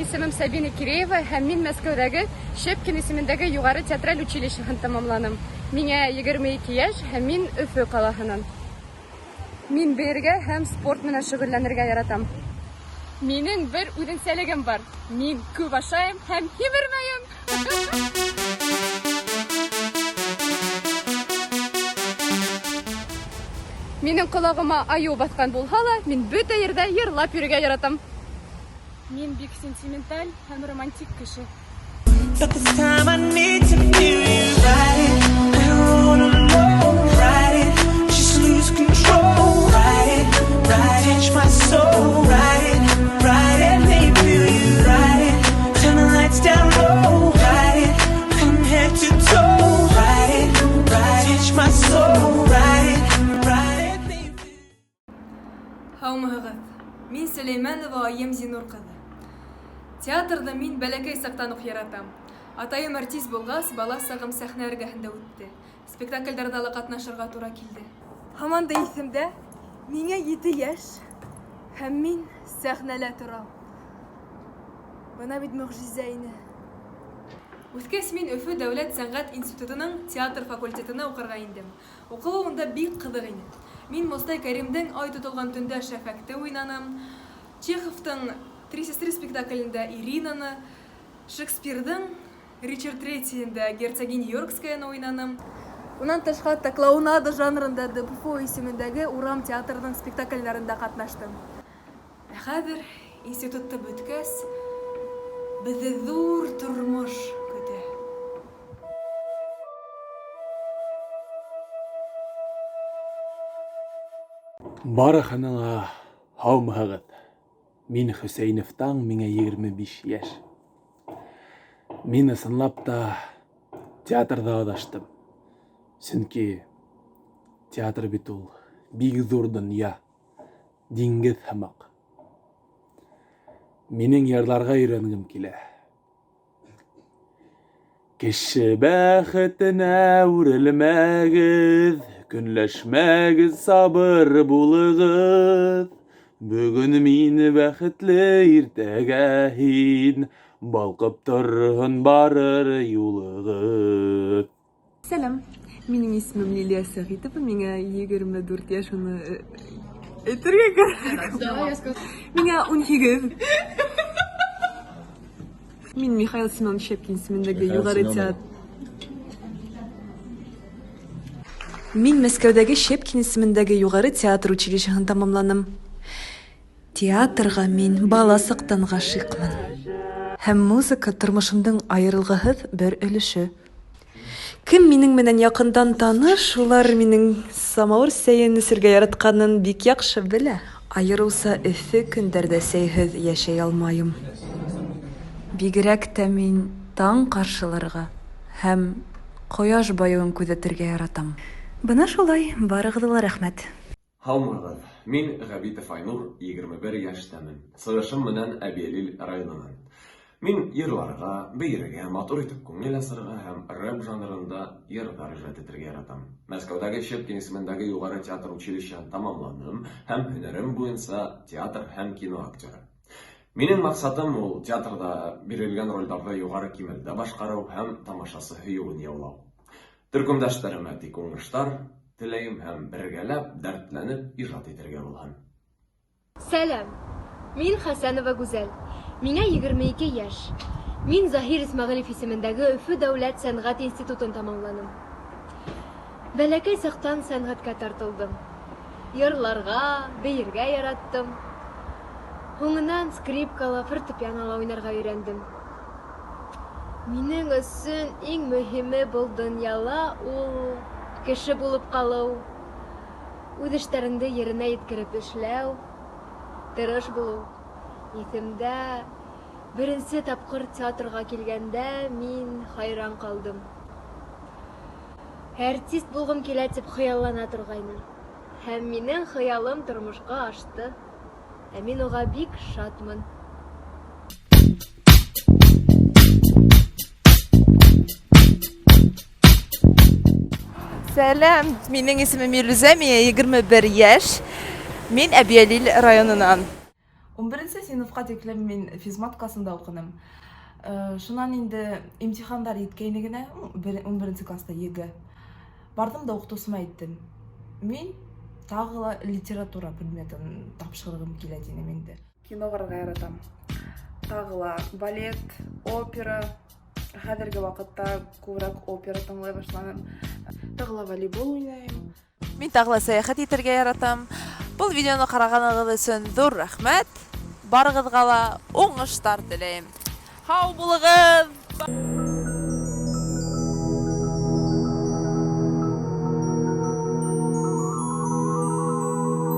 исемем Сабина Киреева һәм мин Мәскәүҙәге Щепкин исемендәге юғары театраль училищеһын тамамланым. Миңә 22 йәш һәм мин Өфө ҡалаһынан. Мин бейергә һәм спорт менән шөгыльләнергә яратам. Минең бер үҙенсәлегем бар. Мин күп ашайым һәм һимермәйем. Минең ҡолағыма айыу баҫҡан булһа ла, мин бөтә ерҙә йырлап йөрөргә яратам. Мин бик сентименталь һәм романтик кеше. But this time I need to feel you. Ride it, I wanna know. Ride it, just lose control. Ride it, ride it, touch my soul. Ride it, ride it, let me feel you. Ride it, turn the lights down low. Ride it, from head to toe. Ride it, ride it, touch my soul. Ride it, ride it, let me feel Һаумыһығыҙ! Мин Сөләймәнова Айым Зинур ҡыҙы. Театрҙы мин бәләкәй саҡтан уҡ яратам. Атайым артист булғас, бала сағым сәхнә эргәһендә үтте. Спектаклдәрҙә лә ҡатнашырға тура килде. Һаман да иҫемдә, миңә ете йәш һәм мин сәхнәлә торам. Бына бит мөғжизә ине. Үҫкәс мин Өфө дәүләт сәнғәт институтының театр факультетына уҡырға индем. Уҡыуы унда бик ҡыҙыҡ ине. Мин Мостай Кәримдең Ай тотолған төндә Шәфәкте уйнаным, Чеховтың Три сестры спектаклендә Иринаны, Шекспирҙың Ричард Третийендә герцогиня Йоркскаяны уйнаным. Унан тыш хатта клоунада жанрында Де Буффо исемендәге урам театрының спектакльләрендә катнаштым. Ә хәҙер, институтты бөткәс, беҙҙе ҙур тормош көтә. Барыһына ла һаумыһығыҙ! Мин Хөсәйнов Таң, миңә 25 йәш. Мин ысынлап та театрҙа аҙаштым. Сөнки театр бит ул бик ҙур донъя, диңгеҙ һымаҡ. Минең йырларға өйрәнгем килә. Кеше бәхетенә үрелмәгеҙ, Көнләшмәгеҙ, сабыр булығыҙ. Бөгөн мин бәхетле, иртәгә һин, Балҡып торһон барыр юлығыҙ. Сәлам! Минең исемем Лилия Сәғитова, миңә 24 йәш, уны әйтергә кәрәк. Миңә 18. Мин Михаил Семенович Щепкин исемендәге югары театр. Мин Мәскәүдәге Щепкин исемендәге югары театр училищеһын тәмамланым. Театрга мин бала чактан гашыйкмын. Һәм музыка тормышымның аерылгыһыз бер өлеше. Кем минең менән якындан таныш, шулар минең самавыр сәен эчергә яратканын бик яхшы белә. Аеруча эҫе көндәрдә сәйһеҙ йәшәй алмайым. Бигерәк тә мин таң каршыларга һәм кояш баюын күҙәтергә яратам. Бына шулай, барыгыҙға ла рәхмәт. Һаумыһығыҙ! Мин Габитов Айнур, 21 яшьтәмен. Сығышым менән Әбйәлил районынан. Мин йырларга, бейергә, матур итеп күңел ачырга һәм рэп жанрында йырлар иҗат итергә яратам. Мәскәүдәге Щепкин исемендәге югары театр училищеһын тәмамланым һәм һөнәрем буенча театр һәм кино актеры. Минең максатым ул театрда бирелгән рольләрҙе югары кимәлдә башҡарыу һәм тамашасы һөйөүен яулау. Төркөмдәштәремә тик уңыштар теләйем һәм бергәләп дәртләнеп ижат итергә булһын. Сәлам! Мин Хәсәнова Гүзәл. Миңә 22 яшь. Мин Заһир Исмәгыйлев исемендәге Өфө дәүләт сәнгать институтын тәмамланым. Бәләкәй чактан сәнгатькә тартылдым. Йырларга, бейергә яраттым. Һуңынан скрипкала, фортепианола уйнарга өйрәндем. Минең өсөн иң мөһиме был донъяла ул кеше булып ҡалыу, үҙ эштәреңде еренә еткереп эшләү, тырыш булыу. Иҫемдә, беренсе тапҡыр театрға килгәндә мин хайран ҡалдым. Артист булғым килә тип хыяллана торғайным. Һәм минең хыялым тормошҡа ашты. Ә мин уға бик шатмын. Сәлам, минең исемем Илүзә, миңә 21 йәш. Мин Әбйәлил районынан. Унберенсе сыйныфҡа тиклем мин физмат классында уҡыным. Шунан инде имтихандар еткәйне генә, 11-нсе класста ЕГЭ. Бардым да уҡытыусыма әйттем. Мин тағы ла литература предметын тапшырғым килә тинем инде. Кино ҡарарға яратам. Тағы ла балет, опера. Хәҙерге ваҡытта күберәк опера тыңлай башланым. Тағы ла волейбол уйнайым. Мин тағы ла сәйәхәт итергә яратам. Был видеоны ҡарағанығыҙ өсөн ҙур рәхмәт. Барығыҙға ла уңыштар теләйем. Һау булығыҙ!